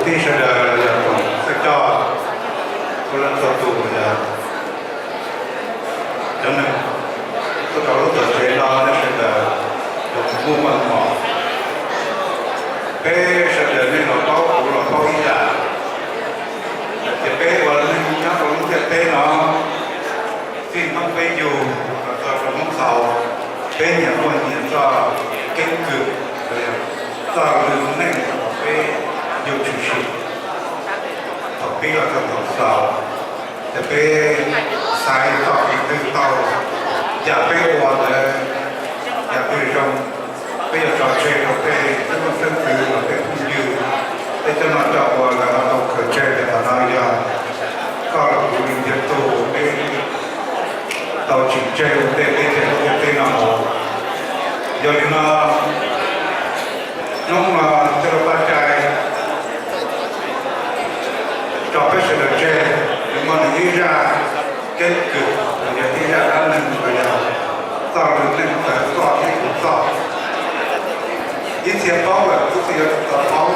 Tij sawv daws yog tsoom xeeb coj, txhua leej txhua tus, yog cov neeg tuaj rau lub tuam tsev no, nej sawv daws yog tus muaj meej mom. Peb sawv daws nej los paub, kuv los paub ib yam, ces peb ua neeg nyob rau lub ntiaj teb no, txij hnub peb yug los txog rau hnub txhaum, peb nyias muaj nyias txoj keeb kwm, txoj lw neej uas peb yug tshwm sim thaum pib los txog thaum xaus. Ces peb xaiv txoj kev twg tau, yam peb ua ntawd, yam twg zoo, peb yuav tso tseg rau peb xeeb leej xeeb ntxwv los peb phooj ywg, peb cov noj coj ua lawv ho tau khaws tseg. Ces qhov no yog koj los kuv li ntiag tug, peb tau tsim tseg ua ntej peb ntiag tug ntiag teb no. Yog li no, hnub no tij laug Paj Tsai tso peb sawv daws tseg, nws muaj nws ib zaj keeb kwm, los yog ib zaj dab neeg, los yog txoj lw neej txawv txoj thiab kuv txoj. Ib txhia paub lawm, ib txhia yuav tsum tau paub.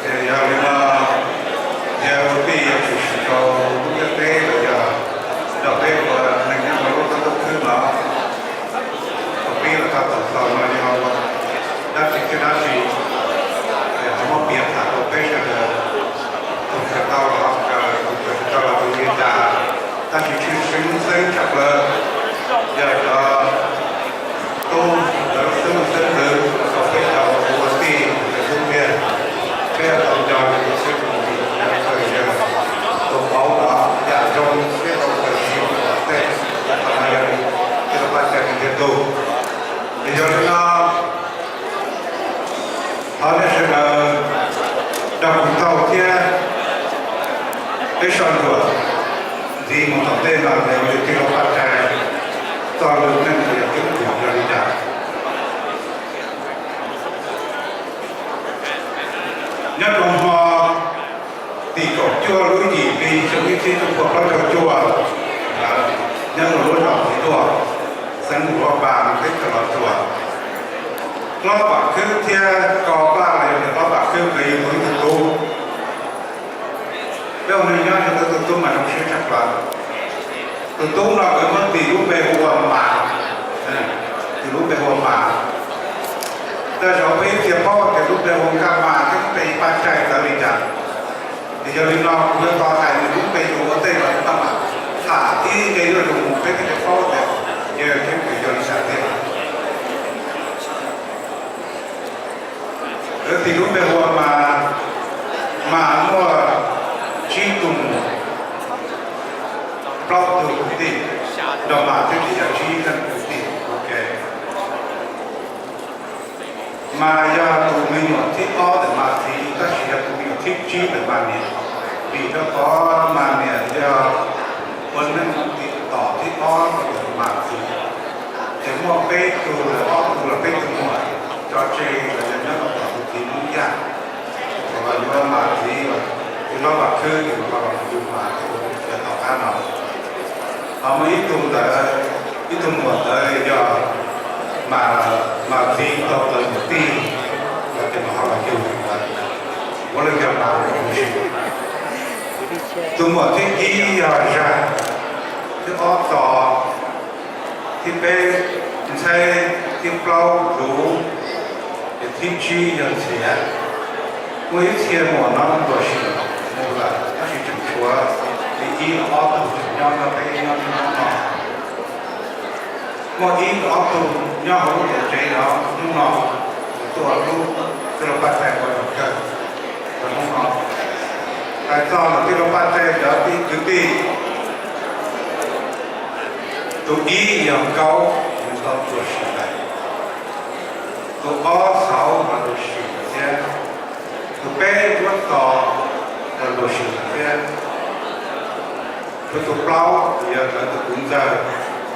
Ces yog li no, yog ua tij yuav tshwm sim rau lub ntiaj teb los yog nrog peb ua neeg nyob rau lub qab ntuj khwb no, thaum pib los txog thaum xaus no yog dab tsi thiab dab tsi, ho muab piav tham rau peb sawv daws, tus kawm tau los ho kawm, tus kawm tsis tau los ua li cas. Tab sis tshwj xeeb tshaj plaws yog cov tub, cov xeeb leej xeeb ntxwv, tau peb cov ua tij ua tub tiag, peb tau nco yus tus txiv tus npis, yog tus paub no yam zoo, peb tau kawm txog tej, qhov no yog tij laug Paj Tsai ntiag tug. Ces yog li no, thov nej sawv daws nrog kuv taug thiab peb soj ntsuam ntxiv mus tom ntej no, ces ua li tij laug Paj Tsai txoj lw neej yog keeb kwm yog li cas. Nyob rau hmo tim kaum cuaj lub yim hli xyoo ib txhiab cuaj pua plaub caug cuaj, nyob rau lub zos Txiv Duaj, xeev Luam Pas, teb chaws Los Tsuas, hlob Vam Khwb thiab Kos Vaj los yog hlob Vam Khwb nkawd yug tau ib tug tub. Peb ua neeg nyob rau tus tub mas zoo siab tshaj plaws. Tus tub no nkawd muab tis lub npe hu ua Mas, tis lub npe hu ua Mas. Tej zaum peb ib txhia paub tias lub npe hu Nkaj Mas thiab lub npe Paj Tsai txawv li cas. Ces yog li no kuv yuav tau hais nws lub npe hu ua ntej los tau mas, tham ib nqe yuav zoo mus peb thiaj li paub tias yog keeb kwm yog li cas tiag. Nkawd tis lub npe hu ua Mas, Mas muaj tsib tug muam, plaub tug kwv tij, nrog Mas thiab ces yog tsib leej kwv tij. Ok. Mas yog tus me nyuam thib ob ntawm Mas txiv, tab sis yog tus me nyuam thib tsib ntawm Mas niam, vim rau qhov Mas niam yog ua neej tiv tom thib ob ntawm Mas txiv. Ces muaj peb tug los ob tug los peb tug muam tso tseg los yog nyob rau tom tus txiv Hmoob Yaj. Thaum los yuav Mas txiv, txiv hlob Vam Khwb ces ho los yug Mas thiab ua neej tom qab no. Ho muaj ib tug ntawd, ib tug muam ntawd yog Mas, Mas txiv tau tus muam tij, ces ho los yug ntawd, ua li yog Mas tus muam thib ib yog Zag, thib ob Txos, thib peb Ntxheb, thib plaub Dub, ces thib tsib yog Ntxhiav. Muaj ib txhia muam no tuag sim mus lawm, tab sis tseem tshuav li ib los ob tug tseem nyob nrog peb nyob hnub no. Muaj ib los ob tug nyob hauv lub tuam tsev no hnub no, tuaj hlub tij laug Paj Tsai ua zaum kawg rau hnub no. Hais txog ntawm tij laug Paj Tsai cov kwv tij, tus ib yog Kaub, nws tau tuag sim lawm. Tus ob Xauv los tuag sim thiab. Tus peb Duab Tos los tuag sim lawm thiab. Tus plaub yog nkawd tus kuv ntxawg,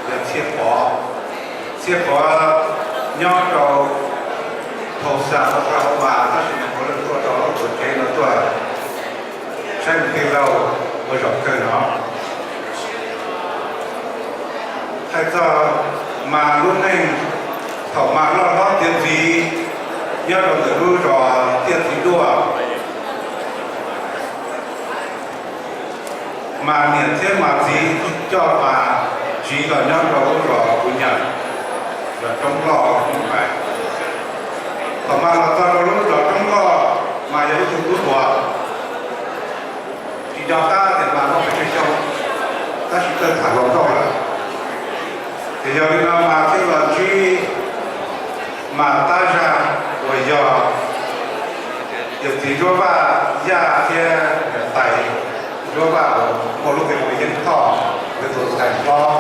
yog Txhiaj Pov. Txhiaj Pov nyob rau Tulsa, Oklahoma, tab sis nws puav leej tuaj rau lub tuam tsev no tuaj saib nws tij laug ua zaum kawg no. Hais txog Mas lub neej, thaum Mas loj hlob tiav ntxiv nyob rau ntawm lub zos Tiaj Txiv Duaj, Mas niam thiab mas txiv coj mas tsiv los nyob rau lub zos kuv nyeem, zos Roob Loj, Roob Pais. Thaum mas los txog rau lub zos Roob Loj, mas yog ib tug tub hluas, tsis nco qab tias mas muaj pes tsawg xyoo, tab sis tawm tham hluas nkauj lawm. Ces yog li no mas thiaj los ntsib mas Tab Zag uas yog yawm txiv Ntsuab Vaj Yaj thiab niam tais Ntsuab Vaj uas muaj lub npe hu ua Yeeb Thoj, nkawd tus ntxhais hlob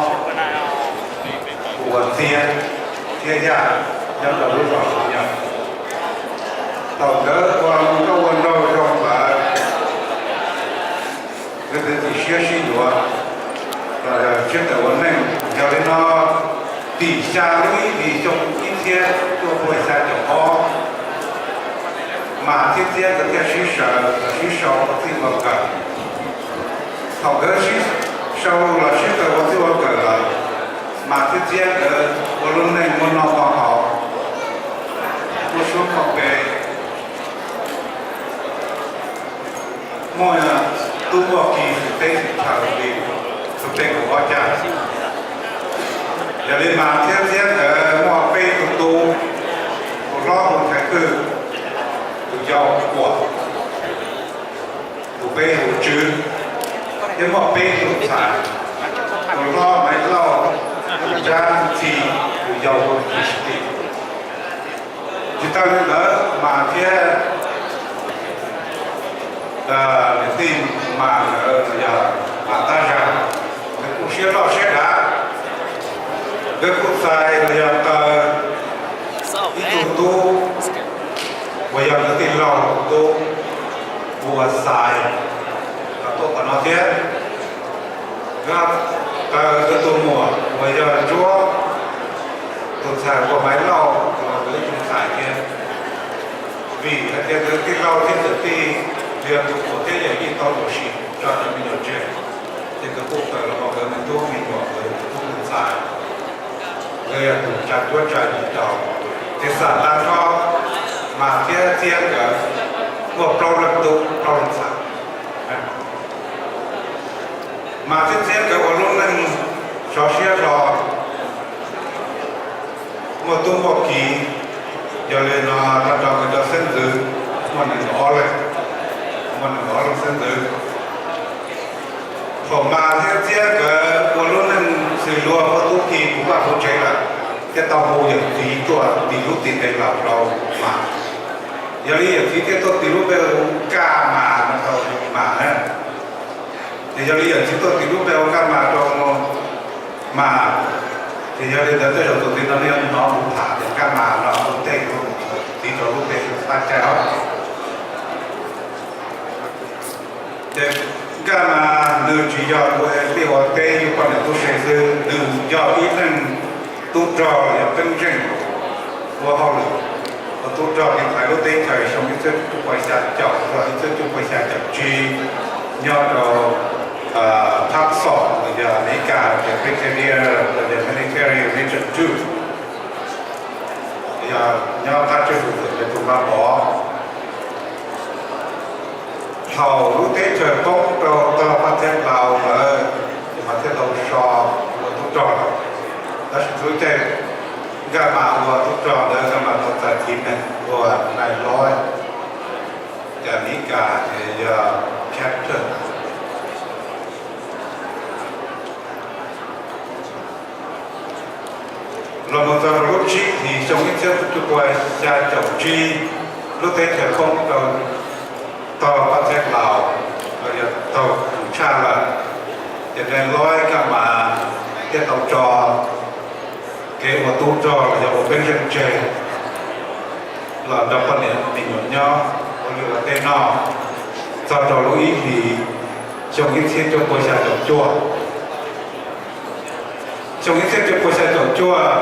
hu ua Txiab thiab Yaj, nyob rau lub zos Tub Yaj. Thaum nkawd ua nkauj ua nraug zoo lawm, nkawd txiav txim siab sib yuav, sib tawm ua neej. Yog li no, tim xya lub ib hlis xyoo ib txhiab cuaj puas xya caum ob, mas thiab Txiab nkawd thiaj sib sau, sib sau ua txij ua nkawm. Thaum nkawd sib sau los sib tawm ua txij ua nkawm lawm, mas thiab Txiab nkawd ua lub neej muaj noj muaj haus, muaj suab muaj pe, muaj tub muaj ki, xwm teb xwm chaw li tus peb kaum ob cag. Yog li mas thiab Txiab nkawd muaj peb tug tub, tus hlob hu Ntxhais Twj, tus yau Kuam, tus peb hu Tswb, thiab muaj peb tug ntxhais, tus hlob Maiv Lauj, tus tsab Ntxhi, tus yau hu Tsis Tim. Tsis tas li ntawd mas thiab niam tij mas nkawd yog mas Tab Zag, nkawd kuj siab loj siab dav, nkawd kuj txais los yog taw ib tug tub uas yog nkawd tij laug tus tub hu ua Xais los tuaj qhov no thiab. Nkawd taw nkawd tus muam uas yog Ntsuab, tus ntxhais hu ua Maiv Lauj los nkawd ib tug ntxhais thiab. Vim hais tias nkawd tij laug thiab kwv tij, yog tus muam thiab yawm yij tau ua si tso cov me nyuam tseg, ces nkawd kuj tawm los ua nkawd me tub me nyuam, nkawd tus tub tus ntxhais. Nkawd yog tus tsa cuab tsa yig rau, ces xam laj hlob mas thiab Txiab nkawd muaj plaub leeg tub plaub leeg ntxhais. Mas thiab Txiab nkawd ua lub neej sov siab hlo, muaj tub muaj ki. Yog li no tag nrho nkawd cov xeeb ntxwv muaj nees nkaum ob leeg, muaj nees nkaum ob leeg xeeb ntxwv. Thaum mas thiab Txiab nkawd ua lub neej xws luag muaj tub ki puv vaj puv tsev lawm, thiaj tau hu yawm txiv tuaj tis lub tis npe los rau mas. Yog li yawm txiv thiaj tuaj tis lub npe hu Nkaj Mas no rau mas na. Ces yog li yawm txiv tuaj tis lub npe hu Nkaj Mas rau mas, ces yog li ntawd tej zaum tus txiv no nej yuav hnov kuv tham tias Nkaj Mas no ua ntej kuv txiv rau lub npe hu Paj Cai os. Ces Nkaj Mas nws tsis yog ua liaj ua teb yug poj niam tub se xwb, nws yog ib leeg tub rog los yog peeb zeej ua hauj lwm, ua tub rog tiv thaiv lub teb chaws xyoo ib txhiab cuaj pua xya caum rau ib txhiab cuaj pua xya caum tsib nyob rau Phab Xom los yog Amelikas tias Brigadier los yog Military Region Two, yog nyob qab tswj hwm ntawm tus Npab Pov. Thaum lub teb chaws poob rau tog Paj Thaib Laus lawm, ces mas thiaj tau so ua tub rog lawm. Tab sis txhua caij Nkaj Mas ua tub rog ntawd Nkaj Mas tau txais txiv nees ua nais loib, cas Amelikas ces yog captain. Los mus txog rau lub tsib hlis xyoo ib txhiab cuaj pua xya caum tsib, lub teb chaws poob rau tog Paj Thaib Laus, los yog tog Tsum Tshaj lawm, ces nais loib Nkaj Mas thiaj tau tso kev ua tub rog los yog ua peeb zeej tseg los nrog poj niam me nyuam nyob ua liaj ua teb noj txog rau lub ib hlis xyoo ib txhiab cuaj pua xya caum cuaj. Xyoo ib txhiab cuaj pua xya caum cuaj,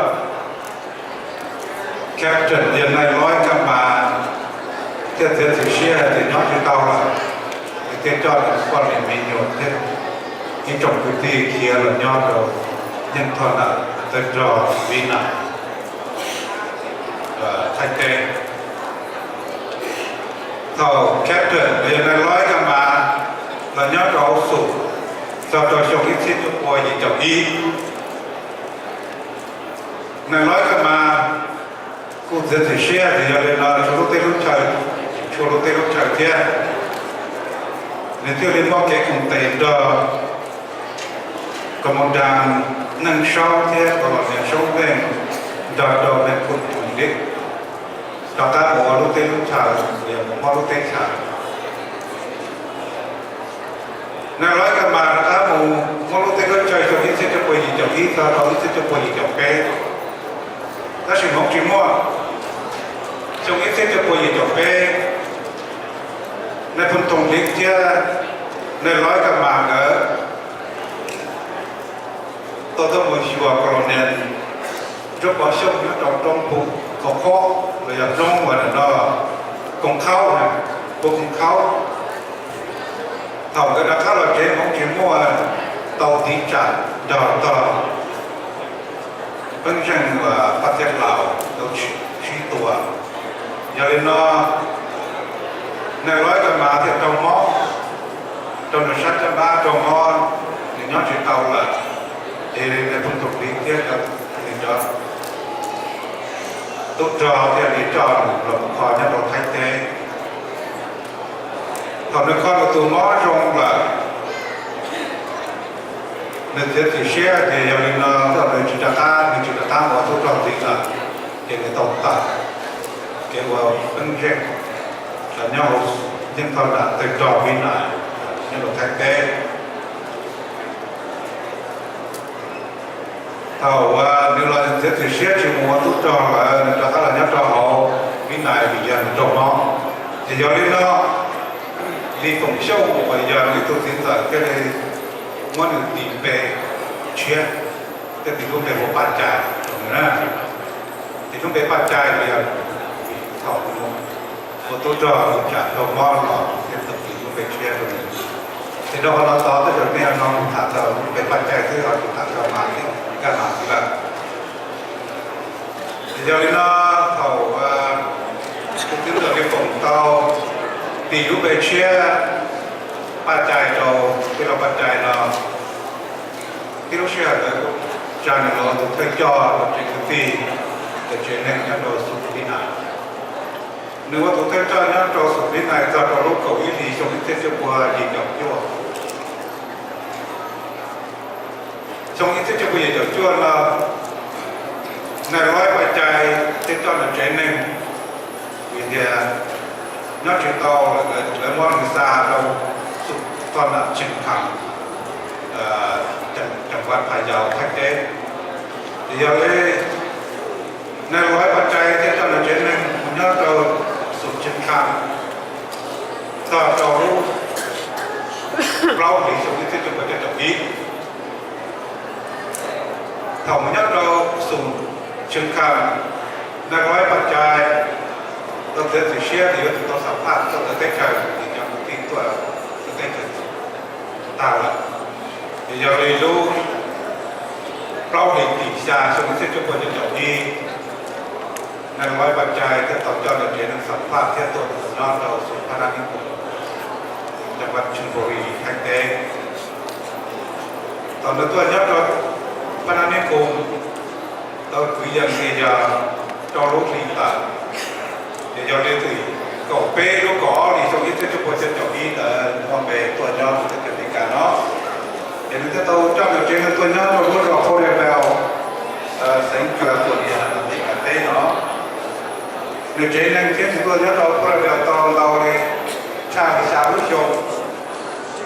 captain yog nais loib Nkaj Mas thiaj txiav txim siab hais tias nyob tsis tau lawm, es thiaj coj nws poj niam me nyuam thiab ib tsoom kwv tij khiav los nyob rau Yeej Thoj Nam, tawg rog Vib Nam, Thaib teb. Thaum captain los yog nais loib Nkaj Mas los nyob rau hauv Xum, txog rau xyoo ib txhiab cuaj pua yim caum ib. Nais Loib Kaj Mas kuj txiav txim siab tias yog li no tshuav lub teb lub chaw, tshuav lub teb lub chaw thiab, nws thiaj li muab kev koom tes nrog Koom Mus Das Neej Saub thiab Koom Los Nias Saub Npeej nrog rau Nais Phoo Thoom Lis rov qab mus ua lub teb lub chaw, muab lub teb chaws. Nais Loib Kaj Mas rov qab mus muab lub teb lub chaw xyoo ib txhiab cuaj pua yim caum ib txog rau ib txhiab cuaj pua yim caum peb, tab sis hmoov tsis muaj. Xyoo ib txhiab cuaj pua yim caum peb, Nais Phoo Thoom Lis thiab Nais Loib Kaj Mas nkawd tau tuaj mus xyuas Koom Los Nias Ntsuab Pov Xyooj nyob rau roob Phu Khov Khob los yog roob uas no Koom Khaub, Phu Koom Khaub. Thaum nkawd rov qab los tsev hmoov tsis muaj, tau tiv tsam nrog tog Peeb Zeej uas Paj Txhiaj Laus tau sib tua. Yog li no, Nais Loib Kaj Mas thiaj raug mob, rau nws sab caj npab raug mob, nws nyob tsis tau lawm. Ces Nais Phoo Thoom Lis thiab nws cov tub rog thiaj li coj nws los mus kho nyob rau Thaib teb. Thaum nws kho nws tus mob zoo lawm, nws txiav txim siab tias yog li no thaum nws tsis rov qab, nws tsis rov qab ua tub rog ntxiv lawm, ces nws tau tawm kev ua Peeb Zeej los nyob hauv Yeej Thoj Nam tawg rog Vib Nais nyob rau Thaib teb. Thaum uas nws los txiav txim siab tsis mus ua tub rog lawm, nws rov qab los nyob rau hauv Vib Nais vim yog nws raug mob. Ces yog li no, Lis Foom Xyooj uas yog nws tus txiv ntxawm thiaj li muab nws tis npe tshiab, thiaj tis lub npe hu ua Paj Cai rau nws na. Tis lub npe Paj Cai vim yog thaum nws ua tub rog nws tsam raug mob los thiaj tau tis lub npe tshiab rau nws. Ces rau qhov no tod tej zaum nej no tham txog lub npe Paj Cai xwb, ho tsis tham txog Mas thiab Kaj Mas xwb lawm. Ces yog li no, thaum tus txiv ntxawm Lis Foom tau tis lub npe tshiab Paj Cai rau tij laug Paj Cai no, tib lub sij hawm ntawd tsa nws los ua tus thawj coj rau tsev kwv tij, rau tsev neeg nyob rau Xus Vib Nais. Nws ua tus thawj coj nyob rau Xus Vib Nais txog rau lub kaum ib hlis xyoo ib txhiab cuaj pua yim caum cuaj. Xyoo ib txhiab cuaj pua yim caum cuaj no, Nais Loib Paj Cai thiaj coj nws tsev neeg, vim tias nyob tsis tau, lawv muab nws xa rau Xus Thoj Nam Tsheej Kham, cam vas Phas Yaus Thaib teb. Ces yog li Nais Loib Paj Cai thiaj coj nws tsev neeg mus nyob rau Xus Tsheej Kham txog rau lub plaub hlis xyoo ib txhiab cuaj pua cuaj caum ib. Thaum mus nyob rau Xus Tsheej Kham, Nais Loib Paj Cai tau txiav txim siab tias yuav tsum tau xam phaj tuaj ntawm teb chaws, ces cov kwv tij tuaj ntawm teb chaws tag lawm. Ces yog li lub plaub hlis tim xya xyoo ib txhiab cuaj pua cuaj caum ib, Nais Loib Paj Cai thiaj tau coj nws tsev neeg xam phaj thiab tuaj mus nyob rau Xus Phab Nab Nib Koos, cam vas Tsheej Phoos Lis Thaib teb. Thaum nws tuaj nyob rau Phab Nab Nib Koos, tau kwv yees li yog rau lub hli tawm, ces yog li tim kaum peb lub kaum ob hlis xyoo ib txhiab cuaj pua cuaj caum ib ntawd muaj npe tuaj nyob rau teb chaws Amelikas no. Ces nws thiaj tau coj nws tsev neeg tuaj nyob rau lub zos Pajlais Vau, xeev California, Amelikas teb no. Nws tsev neeg thiab nws tuaj nyob rau Pajlais Vau tau ntau li, tshaj li xya lub xyoo.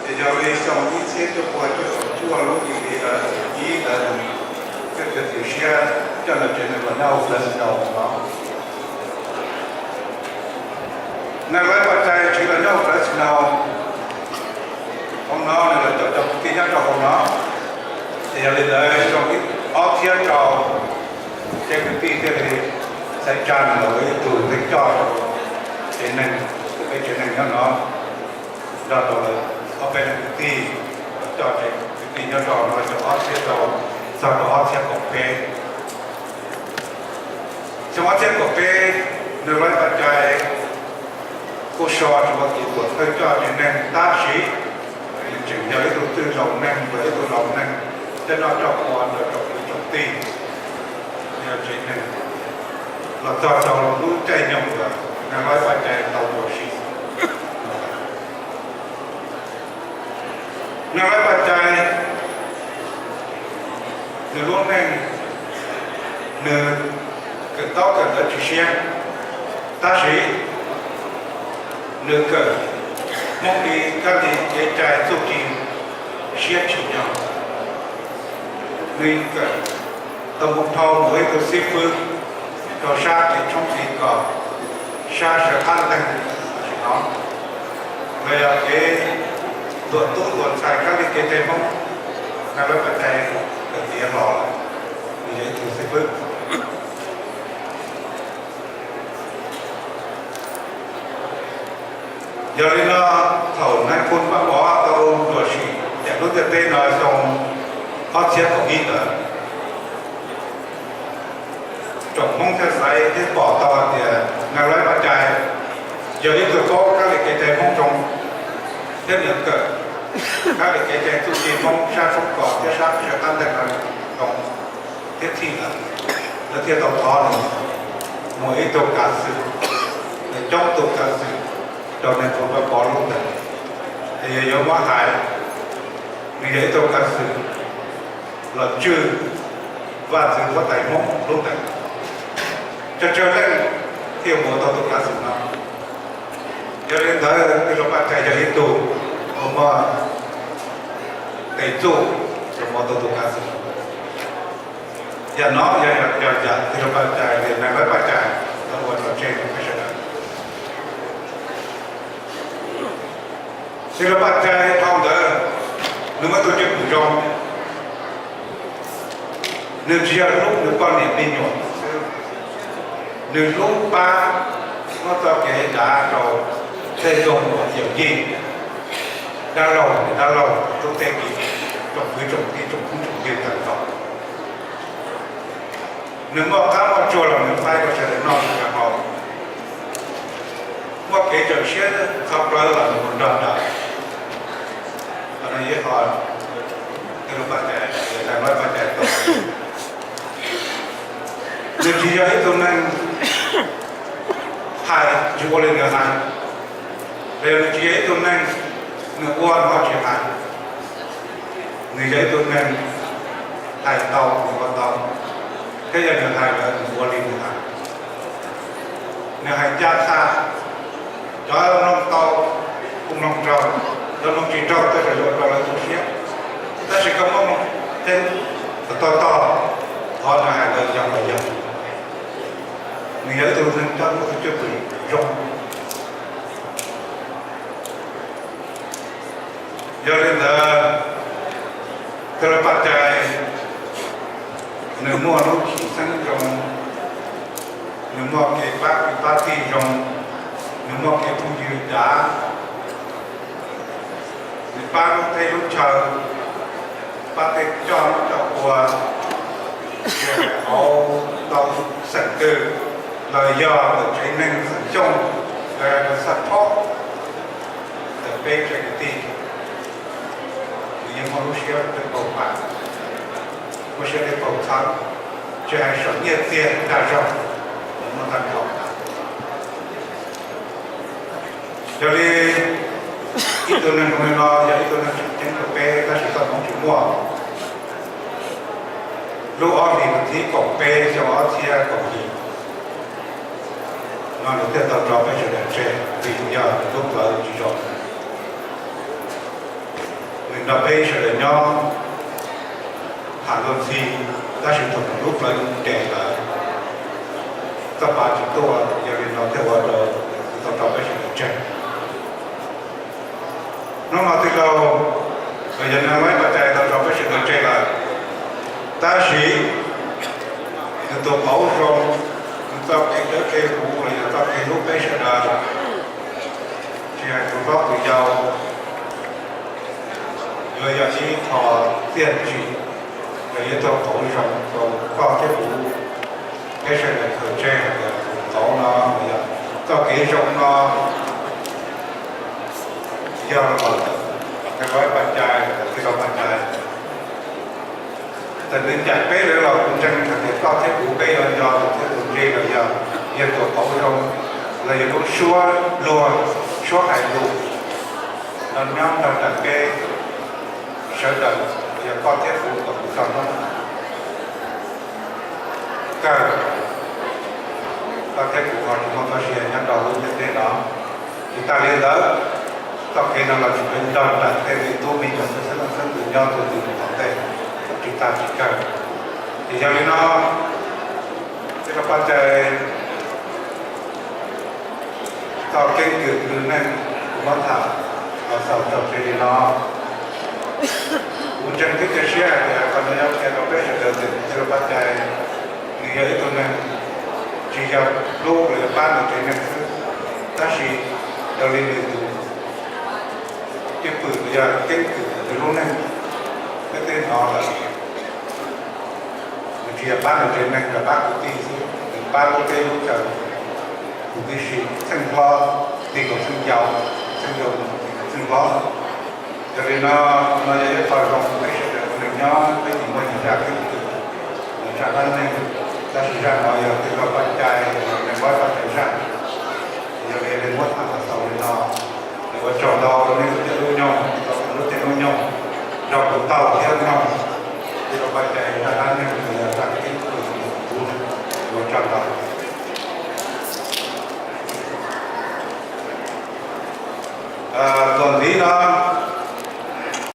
Ces yog li xyoo ib txhiab cuaj pua cuaj caum cuaj lub hli ib ntawd, thiaj txiav txim siab coj nws tsev neeg los nyob hauv Fresno no. Nais Loib Paj Cai tsiv los nyob hauv Fresno, hauv no nws los caum cov kwv tij nyob rau hauv no. Ces yog li ntawd xyoo ob txhiab rau, tsev kwv tij thiaj li xaiv tsa nws los ua ib tug thawj coj tsev neeg, peb tsev neeg nyob no, nrog rau lawv ob peb leeg kwv tij coj tsev kwv tij nyob rau no xyoo ob txhiab rau txog rau ob txhiab kaum peb. Xyoo ob txhiab kaum peb, Nais Loib Paj Cai kuj so rau tus tuam thawj coj tsev neeg tab sis nws Tseem yog ib tug txwj laus neeg, yog ib tug laus neeg coj noj coj ua rau tsoom kwv tsoom tij, yog tsev neeg los txog rau lub caij nyoog uas Nais Lawv Paj Cai tau ua si. Nais Lawv Paj Cai nws lub neej, nws kawm ntaub kawm ntawv tsis siab, tab sis nws kawm Hmoob li kab li kev cai txuj ci siab tsim nyog. Nws kawm tau mus dhau mus ib tug xib fwb rau sab kev tshoob kev kos, sab sawv qab nteeg, tam sim no los yog kev ntuas tub ntuas ntxhais kab li kev cai Hmoob, Nais Lawv Paj Cai kawm tiav hlo lawm, nws yog ib tug xib fwb. Yog li no, thaum Nais Phoo Paj Pov tau tuaj sim nyob lub ntiaj teb no xyoo ob txhiab kaum ib ntawd, tsoom Hmoob thiaj xaiv thiab pom tau hais tias Nais Lawv Paj Cai yog ib tug paub kab li kev cai Hmoob zoo, thiab nws kawm kab li kev cai txuj ci Hmoob sab tshoob kos thiab sab sawv qab nteeg zoo thiab txhij lawm, lawv thiaj tau thov nws mus ib tug kav xwm, coob tus kav xwm rau Nais Phoo Paj Pov lub ntees. Es yog yuav muab hais, nws yog ib tug kav xwm los tswj vaj ntxwv huab tais Hmoob lub ntees, tsawg tsawg leej thiaj mus tau tus kav xwm no. Yog li ntawd tij laug Paj Cai yog ib tug uas muaj tes txuj los mus tau tus kav xwm. Yam no yog yam tij laug Paj Cai, Nais Lawv Paj Cai tau ua rau tseg rau peb sawv daws. Tij laug Paj Cai dhau ntawd, nws muaj tus cwj pwm zoo, nws tsis yog hlub nws poj niam me nyuam xwb, nws hlub pab, muab txoj kev dav rau tej zoo uas yawm yij, dab laug niam dab laug, tub teb kiv, tsoom kwv tsoom tij tsoom phooj tsoom ywg tag nrho. Nws muaj qab muaj tsuag los nws faib rau sawv daws noj sawv daws haus, muaj kev cawm siab txhov plawv los nws mus nrog nraim. Qhov no yog qhov tij laug Paj Cai, Nais Lawv Paj Cai tau. Nws tsis yog ib tug neeg hais tsis ua li nws hais, los yog nws tsis yog ib tug neeg nws ua nws ho tsis hais. Nws yog ib tug neeg hais tau nws ua tau, thiab yog nws hais lawm nws ua li nws hais. Nws hais ncaj qha, cov mloog tau kuj mloog raug, cov mloog tsis raug tej zaum yuav ua rau lawv tu siab. Tab sis koj muab mloog tseeb tog tog, qhov nws hais ntawd yog los yog. Nws yog ib tug neeg coj muaj tus cwj pwm zoo. Yog li ntawd, tij laug Paj Cai nws muaj lub chim xeeb zoo, nws muaj kev pab kwv pab tij zoo, nws muaj kev phooj ywg dav, nws pab lub teb lub chaw, pab tej coj noj coj ua, tsis hais hauv tau xeem twg los yog ntawm tsev neeg xeem Xyooj, los yog xab phob ntawm peb tsev kwv tij, nws yeej muaj lub siab thiab paug pam, muaj siab thiab paug txhawb, tsis hais saum nyiaj txiag dag zog, nws muaj tag nrho. Yog li ib tug neeg zoo li no yog ib tug neeg tseem ceeb rau peb, tab sis txoj hmoov tsis muaj. Lub ob hlis kaum tsib kaum peb xyoo ob txhiab kaum yim no nws thiaj tau tso peb sawv daws tseg vim yog nws lub plawv tsis zoo. Nws nrog peb sawv daws nyob tham luag ntxhi, tab sis thaum nws lub plawv nres lawm, txoj pa tsis tuaj, yog li no thiaj ua rau nws tau tso peb sawv daws tseg. Hnub no tij laug, los yog Nais Lawv Paj Cai tau tso peb sawv daws tseg lawm, tab sis nws tus qauv zoo, nws txoj kev dawb kev huv los yog txoj kev hlub peb sawv daws, tsis hais tus hlob tus yau, yuav yog ib qho txiaj ntsim, yog ib tug qauv zoo rau koj thiab kuv, peb sawv daws khaws tseg hais tias tus qauv no los yog txoj kev zoo no yog los ntawm Nws pab pas cai, tij laug pas cai. Txawm nws cais peb lawm los kuv ntseeg hais tias koj thiab kuv peb yuav nco tus thiab tus ntse los yog yawg tuam qauv zoo, los yog lub suab luag, suab hais lus no nyob nrog nraim peb sawv daws, yog koj thiab kuv kom kuv tau nyob. Kawg, koj thiab kuv ho tsis muaj txoj sia nyob rau lub ntiaj teb no. Tsis tas li ntawd, txoj kev no los tsis paub nrog nraim tej me tub me nyuam xeeb leej xeeb ntxwv nyob txhua tus tom ntej, tsis tas tsis kawg. Ces yog li no, tij laug Paj Cai, txoj keeb kwm lub neej kuv muab tham los xaus txog tsev li no. Kuv ntseeg thiab cia siab hais tias qhov no yuav qhia rau peb sawv daws tias tij laug Paj Cai nws yog ib tug neeg tsis yog hlub los yog pab nws tsev neeg xwb, tab sis raws li nws tus cwj pwm los yog keeb kwm nws lub neej, peb twb hnov lawm. Nws tsis yog pab nws tsev neeg, yog pab kwv tij xwb, nws pab lub teb lub chaw huv tib si, txheej hlob tig kaum txheej yau, txheej yau tig kaum txheej hlob. Yog li no, no yog ib qho zoo peb sawv daws ua neeg nyob peb tsis muaj ib zaj keeb kwm, zaj dab neeg, tab sis zaj no yog tij laug Paj Cai, neeg Paj Cai zaj. Yog li muab tham los xaus li no, ua tsaug ntau rau nej lub caij lub nyoog, rau lub caij lub nyoog, nrog kuv taug thiab mloog tij laug Paj Cai zaj dab neeg, zaj keeb kwm, ua tsaug ntau. Tuam ntxiv no,